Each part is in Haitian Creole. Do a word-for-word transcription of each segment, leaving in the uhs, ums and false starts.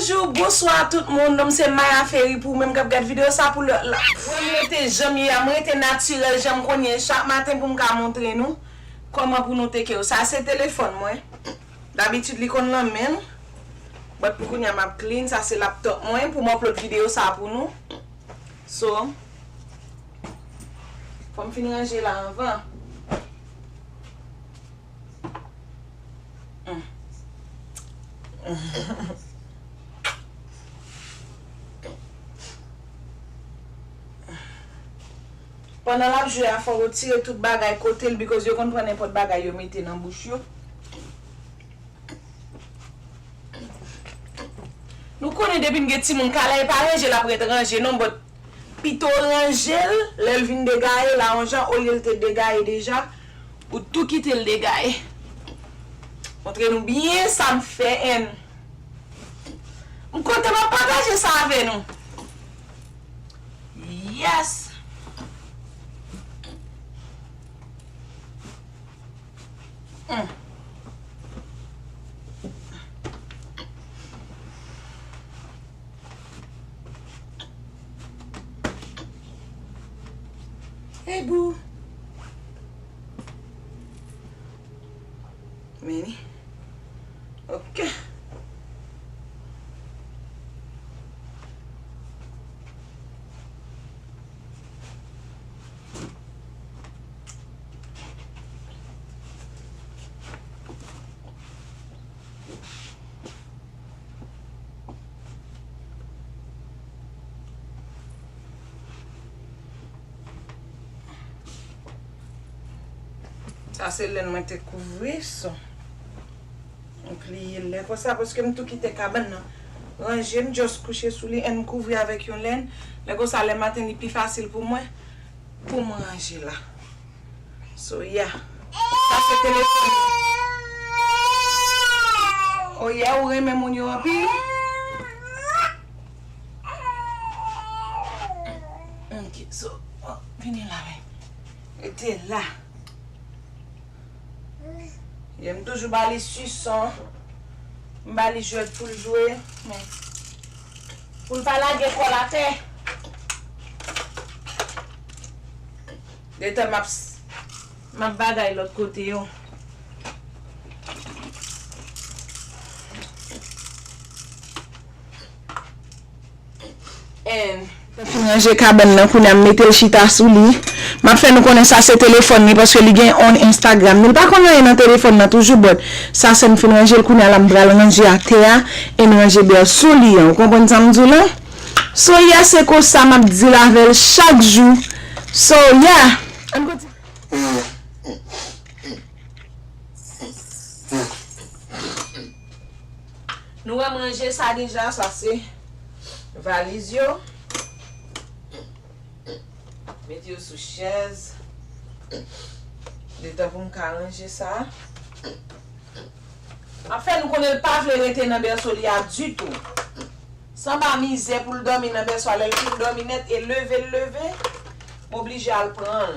Bonjou, bonswa tout moun. Non m se Maya Ferry pou ou menm k ap gad videyo sa pou lè la. Mwen m rete jan m ye a, m rete natirèl jan m konn ye chak maten pou m ka montre nou kòman pou nou teke yo. Sa se telefòn mwen. Dabitid li konn nan men l. But pou kounye a m ap clean, sa se laptop mwen pou m upload videyo sa pou nou. So, fò m fin ranje la anvan. Mm. Pandan l ap jwe a, fò w retire tout bagay kote l, because yo konn pran nenpòt bagay yo mete nan bouch yo. Nou konnen depi n gen timoun, kala e pa ranje l ap ret ranje non, but pito ranje l, lè l vin degaye la yon jan, olye l te degaye deja, ou tou kite l degaye. Montre nou byen sa m fè, and m kontan m ap pataje sa avè nou. Yes! Mm. Hey, boo. Meni. Ok. Sa se lèn mwen te kouvri, so. M pliye l lè konsa, paske m tou kite kabann nan ranje, m just kouche sou li, and m kouvri avèk yon lèn. Lè konsa, lè maten, li pi fasil pou mwen, pou m ranje la. So, yeah. Sa se telefòn mwen. Oh, yeah, ou renmen moun yo anpil? Ok, so, oh, vini la, men. Rete la. Yeah, m toujou ba li sison. M ba li jwèt pou l jwe. Men, pou l pa lage kò l atè. Detan m ap s-, m ap bagay lòt kote yo. And, m fin ranje kabann nan, kounye a m mete l chita sou li. M ap fè nou konnen sa se telefòn li, paske li gen on Instagram. Li pa konn anyen nan telefòn nan toujou, but sa se m fin ranje l, kounye a la m pral ranje atè a, and ranje bèso li an. Ou konprann sa m di w la? So, yeah, se konsa m ap deal avè l chak jou. So, yeah. Ann kontinye. Nou wè m ranje sa deja, sa se valiz yo. Mete yo sou chèz. Detan pou m ka ranje sa. Ap fè nou konnen l pa vle rete nan bèso li a ditou. Sanba mizè pou l dòmi nan bèso a, lè l fin dòmi nèt e leve l leve, m oblije al pran l.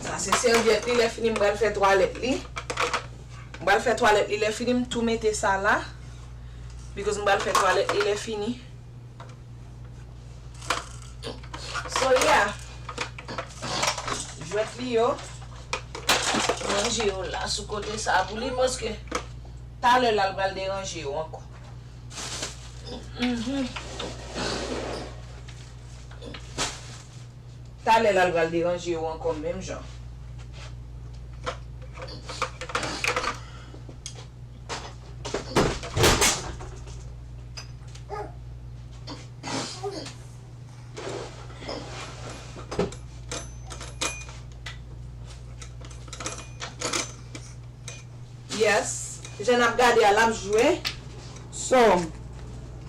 Sa se sèvyèt li, lè fini m pral fè twalèt li. M pral fè twalèt li, lè fini m tou mete sa la. Because m pral fè twalèt li lè fini. So, yeah. Jwèt li yo. Ranje yo la sou kote sa pou li, paske talè la l pral deranje yo ankò. Mhm. Talè la l pral deranje yo ankò menm jan. Yes. Jan n ap gade a, l ap jwe. So,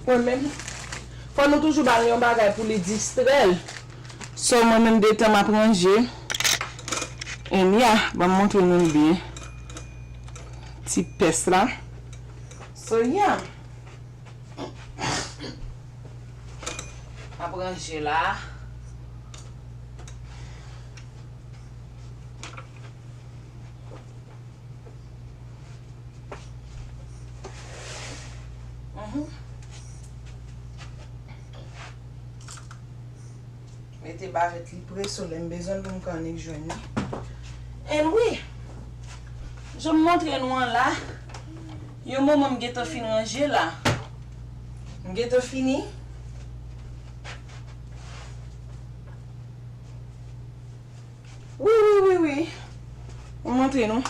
mwen menm, fò nou toujou ba l yon bagay pou li distrè l. So, mwen menm, detan m ap ranje. And yeah, ban m montre nou l byen. Ti pès la. So, yeah. M ap ranje la. Te bavèt li pre, so lè m bezwen l pou m ka annik jwenn li. And wi, jan m montre nou an la, yon moman m gentan fin ranje la. M gentan fini. Wi, wi, wi, wi. M montre nou.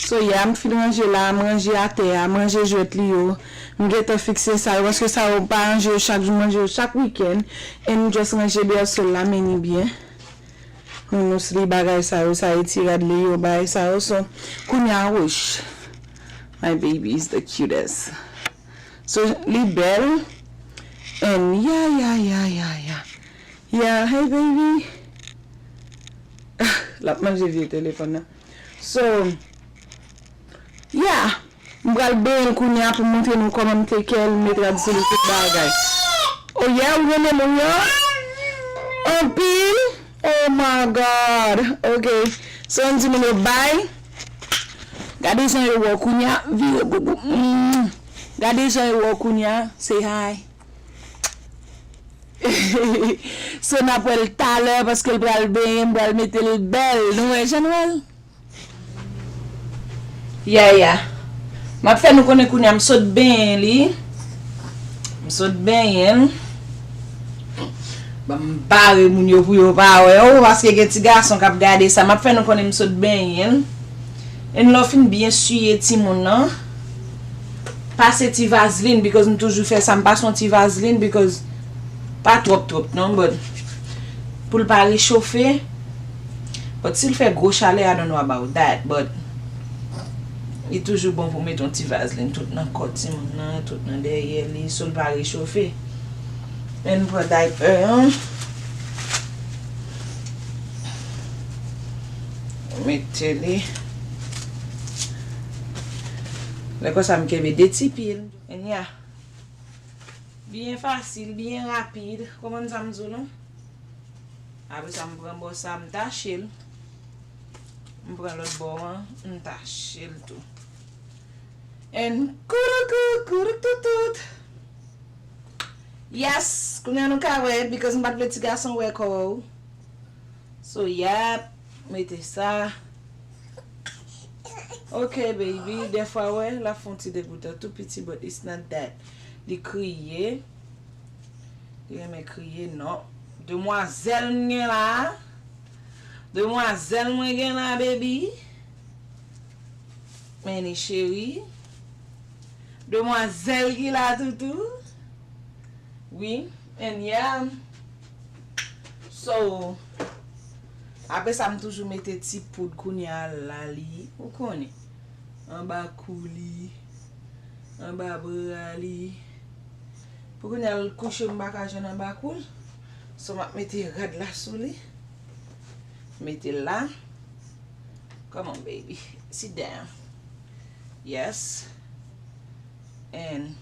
So, yeah, m fin ranje la, m ranje atè a, m ranje jwèt li yo. M gentan fikse sa yo, paske sa yo m pa ranje yo chak jou, m ranje yo chak wikenn. And m just ranje bèso l la, men li byen. Nounous li, bagay sa yo, sa e ti rad li yo, bagay sa yo. So, kounye a, wouch. My baby is the cutest. So, li bèl. And yeah, yeah, yeah, yeah, yeah. Yeah, hey baby. L ap manje vye telefòn nan. So, yeah. M pral benyen l kounye a pou m montre nou kòman m take care l, m met rad sou li, tout bagay. Oh yeah, ou renmen moun yo? Anpil? Oh my God. Ok. So, ann di moun yo bye. Gade jan yo wè w kounye a. Vire boubou. Mm. Gade jan yo wè w kounye a. Say hi. So, n ap wè l talè paske l pral benyen, m pral mete l bèl. Nou wè jan l wè l? Yeah, yeah. M ap fè nou konnen kounye a m sot benyen li. M sot benyen l. Ban m bare moun yo pou yo pa wè, oh, paske gen ti gason k ap gade sa. M ap fè nou konnen m sot benyen l. And lè w fin byen siye timoun nan, pase ti vazlin, because m toujou fè sa, m pase yon ti vazlin, because pa twòp twòp non, but pou l pa rechofe. But si l fè gwo chalè, I don't know about that, but li toujou bon pou mete yon ti vazlin tout nan kò timoun nan, tout nan dèyè li, so l pa rechofe. Men m pran daypè an. Mete li. Lè konsa m kenbe de ti pye l. And yeah. Byen fasil, byen rapid. Konprann sa m di w lan? Apre sa, m pran bò sa, m tache l. M pran lòt bò an, m tache l tou. And kourou kou, kourou toutout. Yes, kounye a nou ka wè, because m pa t vle ti gason wè kò w. So, yap, mete sa. Ok, baby, dèfwa, wè, l ap fè yon ti degoutan tou piti, but it's not that. Li kriye. Li renmen kriye, non. Demwazèl m gen la. Demwazèl mwen gen la, baby. Meni cheri. Demwazèl ki la, toutou. Wi, and yeah. So, apre sa, m toujou mete ti poud kounye a la li, ou konnen. Anba kou li, anba bra li. Pou kounye a l kouche, m pa ka jwenn anba kou l. So, m ap mete rad la sou li. Mete l la. Come on, baby. Sit down. Yes. And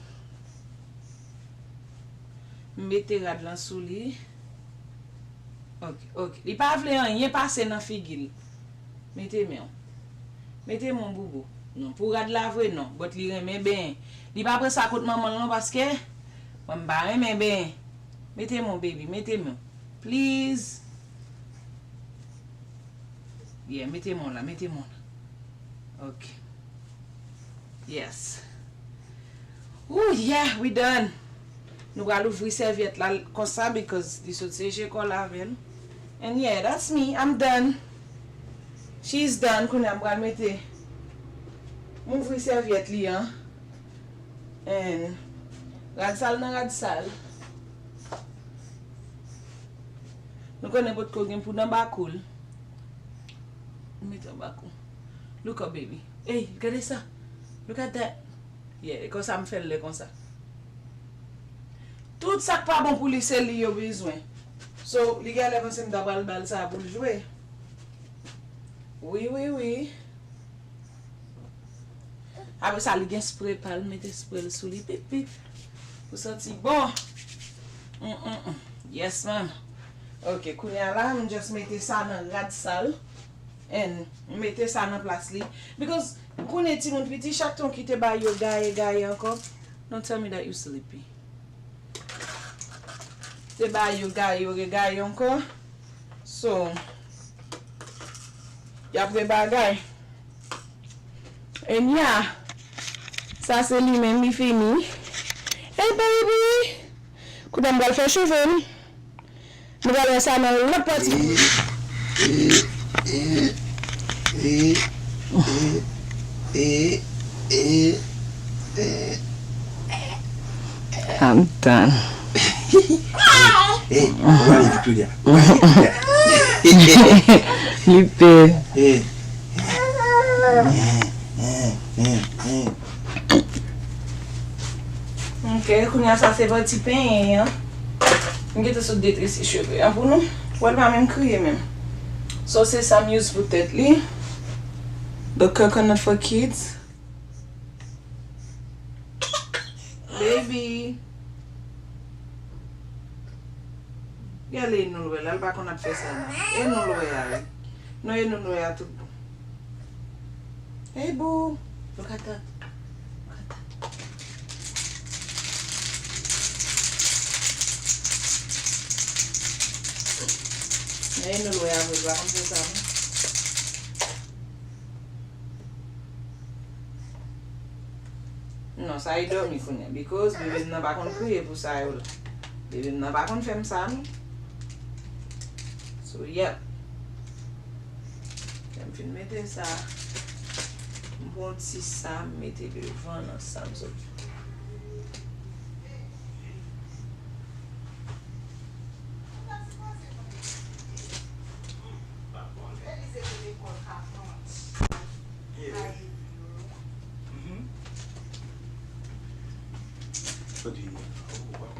m mete rad lan sou li. Ok, ok. Li pa vle anyen pase nan figi l. Mete men w. Mete men w, boubou. Non, pou rad la vre, non. But li renmen benyen. Li pa pran sa kot manman l non, paske mwen m pa renmen benyen. Mete men w, baby. Mete men w. Please. Yeah, mete men w la, mete men w la. Ok. Yes. Ooh, yeah, we done. Nou pral ouvri sèvyèt la konsa, because li sot seche kò l avè l. And yeah, that's me. I'm done. She's done. Kounye a m pral mete, m ouvri sèvyèt li an. And rad sal nan rad sal. Nou konnen potko gen poud anba kou l. Mete anba kou. Look up, baby. Ey, gade sa. Look at that. Yeah, e konsa m fè l lè konsa. Tout sa k pa bon pou li, se li yo bezwen. So, li genlè panse m ta pral ba l sa pou l jwe. Wi, wi, wi. Apre sa, li gen spre pa l, mete spre l sou li, pip, pip. Pou santi bon. Mm, mm, mm. Yes, man. Ok, kounye a la, m just mete sa nan rad sal. And m mete sa nan plas li. Because, konnen timoun piti, chak tan w kite bay yo gaye, gaye ankò. Don't tell me that you sleepy. Te ba yo gaye, yo regaye ankò. So, y ap rebagay. And yeah, sa se li menm, li fini. Hey baby! Kounye a m pral fè cheve m. Nou pral wè sa nan lòt pati. I'm done. Li pè. Ok, kounye a sa se pati penyen an. M gentan sot detrese cheve an pou nou. Wè l pa menm kriye menm. So se sa m use pou tèt li. The coconut for kids. Baby. Gade e nou l wè la, l pa konn ap fè sa non. E nou l wè a wi. Non, e nou l wè a tout bon. Hey boo. Look at that. Look at that. Men e nou l wè a vre, l pa konn fè sa non. Non, sa e dòmi kounye a, because bebe m nan pa konn kriye pou sa yo la. Bebe m nan pa konn fè m sa non. So, yep. Lè m fin mete sa, m pran ti sa, m mete devan nan sa m sot. Yeah. Mm-hmm. What do you mean? Oh, what?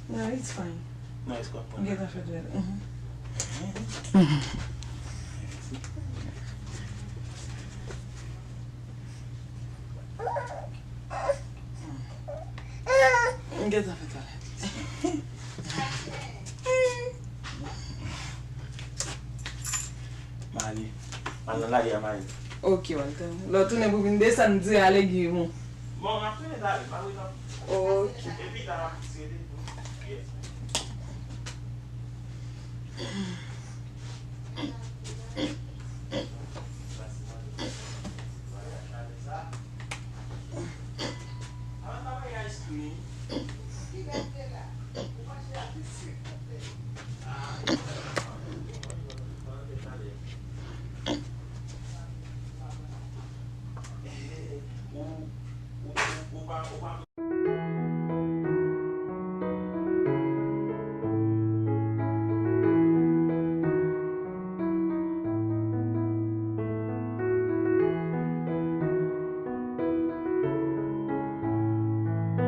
No, it's fine. No, it's quite fine. Get off your bed. Mm-hmm. M gentan fè twalèt. Mali. Al nan lari a Mali. Ok, Walter. Lè w tounen pou vin desann, di a legiyon. Bon, m ap tounen talè, m pa prese non. Ok. Epi ta m ap rete pou. Yes.